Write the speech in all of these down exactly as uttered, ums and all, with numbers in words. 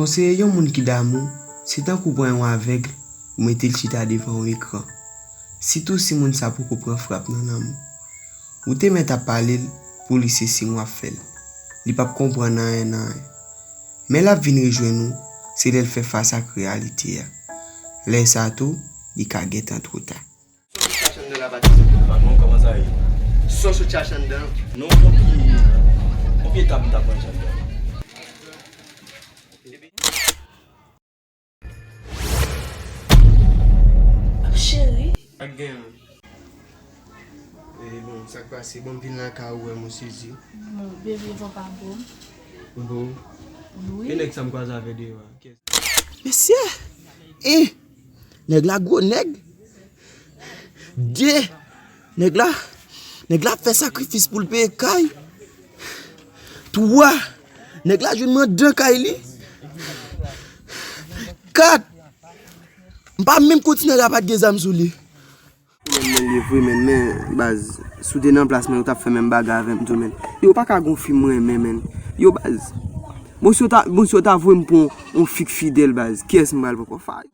Konseye yon moun ki damou, se tankou pran yon avèg ou mete l chita devan yon ekran. Sitou si moun sa poko pran frap nan lanmou. Ou te mèt ap pale l pou li se siy w ap fè l. Li p ap konprann anyen nan anyen. Men l ap vin rejwenn ou, se lè l fè fas ak reyalite a. Lè sa tou, li ka gentan twò ta. Sòs ou chache anndan la pa ti. Patwon, kòman sa ye? Sòs ou chache anndan. Non, konbyen, konbyen tab m ta pran chache anndan? Cheri. Ak gen. E bon, sa k pase? Bon, m vin lakay ou, wè m, ou sezi. Bon, bebe, bon, pa bon. Bon. Wi. E nèg sa m kwaze avè deyò a? Kiyès? Mesye! E! Nèg la gwo nèg. De, nèg la, nèg la ap fè sakrifis pou l peye kay. Twa, nèg la jwenn mandan kay li. Kat, m pa menm kontinye la pa t gen zam sou li. Pwoblèm mwen li vre, men, men, baz, si w te nan plas mwen, ou t ap fè menm bagay avè m tou, men. Yo pa ka gon fi m renmen, men. Yo, baz, bon, si yo ta, bon, si yo ta voye m pou yon, yon fi k fidèl, baz, kiyès m pral pran? Fay.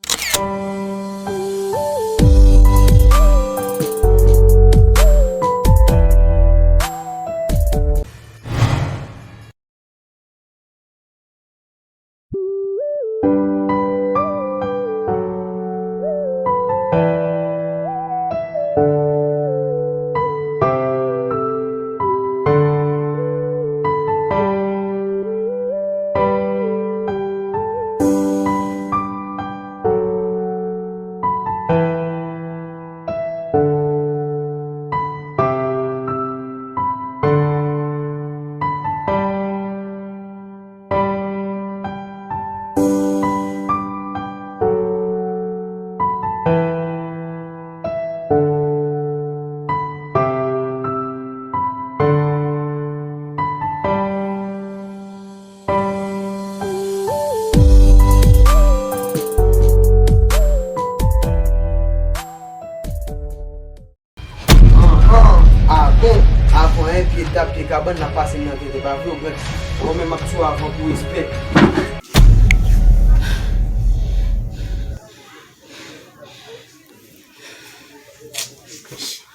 Anhan, avan, avan, en pye dab, pye kabann, n ap pase nan tete, pa vre, ou pran, mwen menm m ap tchwe avan pou respè.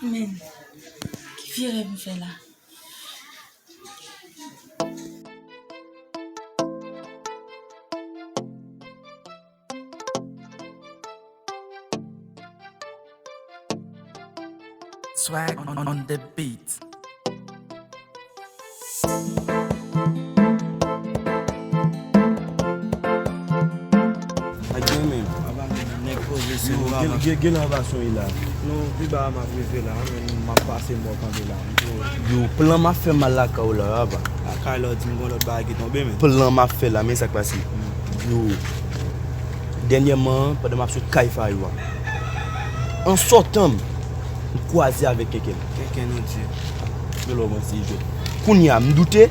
Men, ki vye rèv m fè la? Swag on, on the beat. Ak gen men. Aba men, nèg poze se yo, nou gen, aba. Gen, gen anba son la. Nou, pi ba a m ap rive la, men m ap pase mò kanpe la. Yo, plan m ap fè m al lakay ou la, aba. Lakay la, w di m gon lòt bagay ki tonbe, men. Plan m ap fè la, men sa k pase. Yo, dènyèman, pandan m ap sot kay Fayou a, an sòtan, m kwaze avèk Kenken. Kenken, nou di. Men lè w panse jwèt. Kounye a, m doute.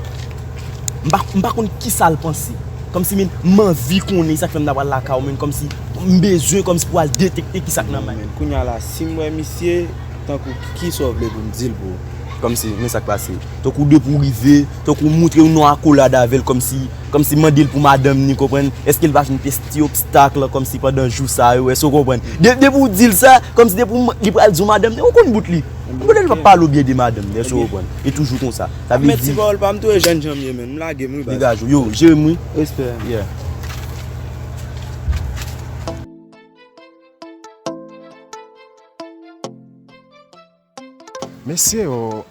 M pa, m pa konn kisa l panse. Kòmsi, men, m anvi konnen sa k fè m ta pral lakay ou, men kòmsi, m bezwen, kòmsi, pou al detekte kisa k nan may. Men, kounye a la, si m wè misye, tankou, kisa w vle pou m di l pou ou? Kòmsi, men sa k pase. Tankou depi w rive, tankou w montre w nan akolad avè l, kòmsi, kòmsi mande l pou madanm ni, konprann? Èske l pa fin pèse ti obstak la, kòmsi pandan jou sa yo, èske w konprann? De, depi w di l sa, kòmsi depi w, li pral di w madanm ni, ou konn bout li. Ou konn li p ap pale w byen de madanm ni, èske w konprann? E toujou konsa. Sa vle di. Mèt ti pawòl pa m tou e jènjan m ye, men. M lage m, wi, baz. Degaj ou. Yo, jere m, wi. Respè. Yeah. Mesye yo,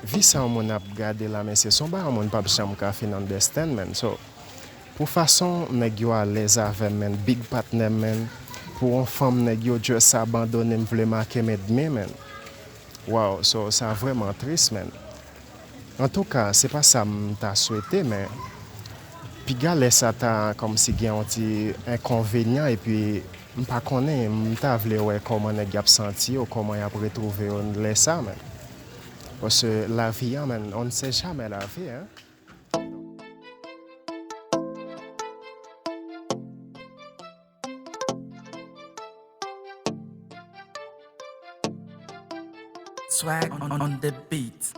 vi sa yon moun ap gade la, mesye, se yon bagay yon moun p ap janm ka fin understand, man. So, pou fason nèg yo alèz avè m, man, big patnè m, man, pou yon fanm nèg yo just abandone m, vle make m ènmi, man. Wow, so, sa vrèman tris, man. Antouka, se pa sa m ta swete, men piga lè sa ta kòmsi gen yon ti enkonvenyan, epi m pa konnen, m ta vle wè kòman nèg y ap santi yo, kòman y ap retwouve yo lè sa, men. Paske lavi a, men, on ne sait jamais la vie, hein. Swag on, on, on the beat.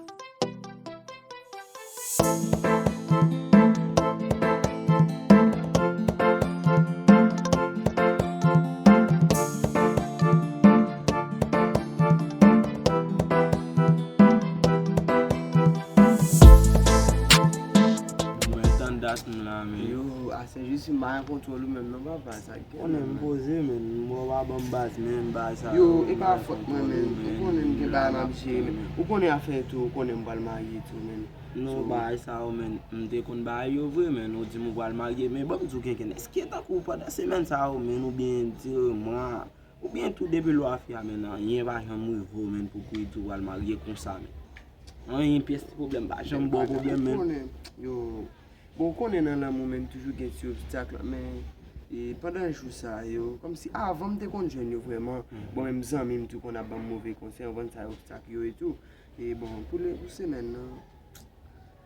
Jis m pa gen kontwòl ou menm non papa, sa k gen. Konnen m poze, men mwen pa ban m baz, men bagay sa yo, yo, e pa fòt mwen, men ou konnen m gen bagay m ap jere, men ou konnen afè tou, ou konnen m pral marye tou, men. Non, bagay sa yo, men m te konn bagay yo vre, men ou di m ou pral marye, men ban m di w kenken, èske tankou pandan semèn sa yo, men oubyen di mwa, oubyen tou depi lè w ap fè a, men anyen pa janm rive w, men pou kouri di w pral marye konsa, men. Anyen pyès ti pwoblèm pa janm ba w pwoblèm, men. Yo, bon, ou konnen nan lanmou, men toujou gen ti obstak la, men e, pandan jou sa yo, kòmsi avan m te konn jwenn yo vrèman, bon, menm zanmi m tou konn ap ban m move konsèy, ou konprann sa, obstak yo e tou. E bon, pou le, pou semèn nan,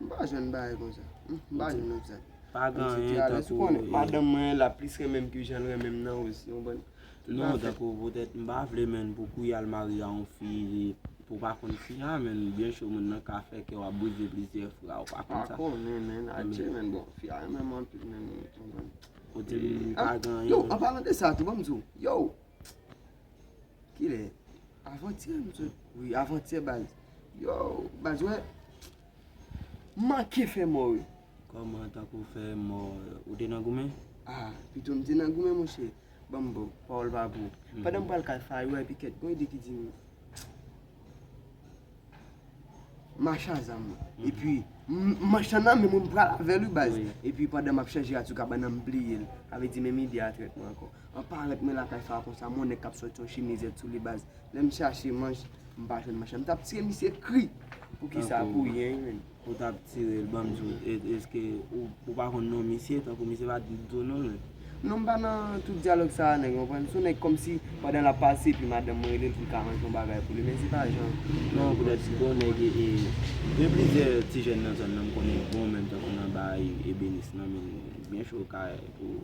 m pa jwenn bagay konsa. M pa jwenn obstak. Pa gen anyen tankou, ou konnen, madanm mwen la plis renmen m ke jan l renmen m nan osi, ou konprann? Non, tankou poutèt m pa vle, men pou kouri al marye a yon fi, pou w pa konn fi a, men byen cho moun nan ka fè kè w ap brize plizyè fwa, ou pa konn sa. Pa konnen, men, adje, men bon, fi a renmen m anpil, men, ou konprann? Ou di m pa gen anyen. Yo, an palan de sa tou, ban m di w, yo! Kilè? Avantyè, m sot, wi, avantyè, baz. Yo, baz, wè, m manke fè mò, wi. Kòman, tankou fè mò, ou te nan goumen? Ah, pito m te nan goumen, monchè. Ban m bon, pawòl pa pou ou. Pandan m pral kay Fayou, epi kèt, gon ide ki di m, mache a zam mwen. Epi, m, m manch lan nan men mwen, m pral avè l, wi, baz. Epi, pandan m ap chanje rad sou kabann nan, m bliye l. Sa vle di, menm ide a trèt mwen ankò. An parèt mwen lakay sa konsa, m wè yon nèg k ap sòti yon chimizèt sou li, baz. Lè m chache manch, m pa jwenn manch lan. M t ap tire misye kri. Poukisa, pou ryen, wi, menn. Ou t ap tire l, ban m di w, e, èske ou, ou pa konn non misye, tankou misye pa di w non l menm? Non, m pa nan tout dyalòg sa a, nèg, ou konprann? Se yon nèg kòmsi pandan l ap pase, epi madanm mwen rele l pou l ka ranje yon bagay pou li, men se pa jan. Non, poutèt si gon nèg e, e, gen plizyè ti jèn nan zòn nan, m konnen bon, menm tankou nan bay ebenis nan, men byen cho ka pou,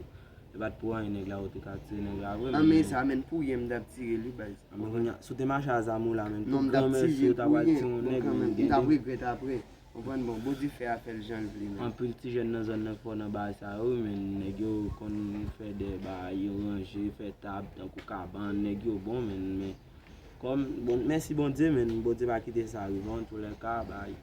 e pa t pou anyen nèg la, ou te ka tire nèg la vre, men. An, men sa, menn, pou ryen m t ap tire li, baz. An, men kounye a, si w te mache a zam ou la, menn, non, m t ap tire l pou ryen, bon, kanmenm, m t ap regrèt apre. Konprann, bon, Bondye fè afè l jan l vle, menn. Anpil ti jèn nan zòn nan fò nan bagay sa yo, wi, menn, nèg yo konn fè de bagay, yo ranje, fè tab, tankou kabann, nèg yo bon, menn, men kòm, bon, mèsi Bondye, menn, Bondye pa kite sa rive, antoulèka, bagay.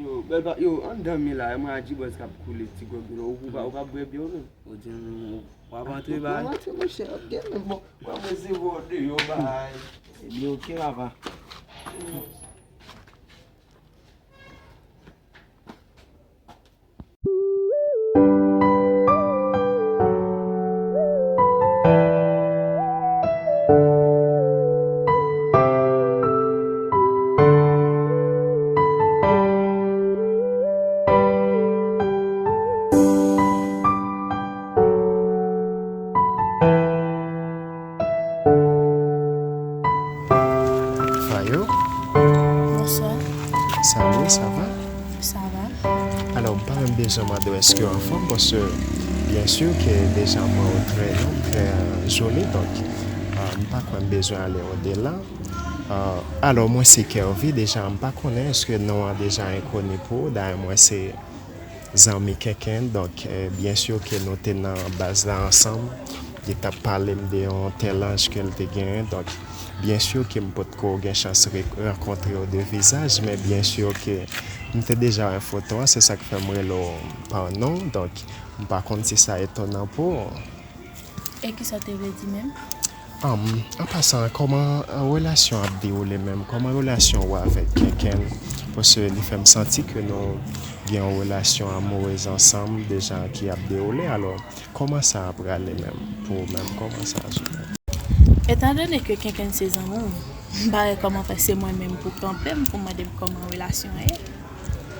Yo, bèl pa, yo, ann dòmi la, e mwen a G-Boss k ap koule ti gwòg yo, ou pa, ou pa bwè byen, ou menm? Ou di m, w ap antre, bagay? Mwen antre, monchè, ok, men bon, mwen, mwen se wò deyò, bagay. Ebyen, ok, papa. Fayou? Bonswa. Salut, ça va? Ça va. Alò, m pa menm bezwen mande w èske w anfòm, paske byen si ke deja m wè w trè long, trè, euh, joli, donk, euh, m pa kwè m bezwen ale odela. Euh, alò, mwen se Kervy, deja m pa konnen èske non an deja enkoni pou ou, dayè mwen se zanmi Kenken, donk, eh, byen si ke nou te nan baz la ansanm, li t ap pale m de yon tèl anj ke l te genyen, donk, byen si ke m potko gen chans re-, rankontre yo de vizaj, men byen si ke m te deja wè foto a, se sa k fè m rele w pa non, donk, m pa konn si sa etonan pou ou. E kisa w te vle di menm? Am, an pasan, kòman, eh, relasyon ap dewoule menm? Kòman relasyon ou avèk Kenken? Paske li fè m santi ke nou gen yon relasyon amourez ansanm deja ki ap dewoule. Alò, kòman sa ap prale menm? Pou ou menm, kòman sa ap sou menm? Etandone ke Kenken se zanmi w, m pa wè kòman fè se mwen menm pou kanpe m, pou mande m kòman relasyon an ye.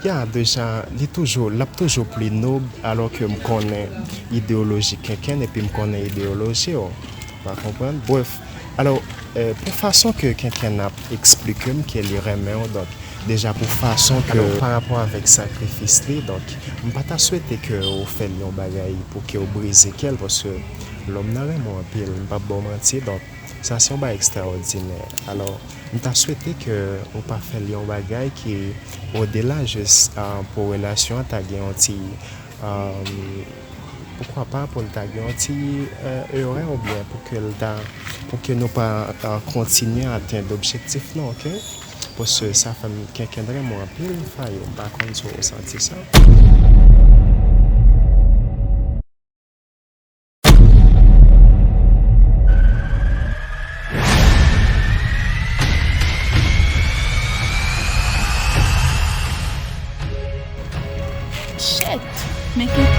Ya, deja, li toujou, l ap toujou pli nob, alò ke m konnen ideyoloji Kenken epi m konnen ideyoloji w. Ou pa konprann? Bref, alò, eh, pou fason ke Kenken ap eksplike m ke li renmen w, donk, deja pou fason ke, alò, pa rapò avèk sakrifis li, donk, m pa ta swete ke ou fè l yon bagay pou ke w brize kè l, paske lòm nan renmen w anpil, m p ap ba w manti, donk, sa se yon bagay ekstraòdinè. Alò, m ta swete ke ou pa fè l yon bagay ki odela jis, ah, pou relasyon an ta gen yon ti, ah, poukwa pa pou l ta gen yon ti, eh, erè oubyen pou ke l ta, pou ke nou pa, ah, kontinye atenn objektif nou, ok? Paske sa fè m Kenken renmen w anpil, Fayou, m pa konn si w resanti sa. Men ki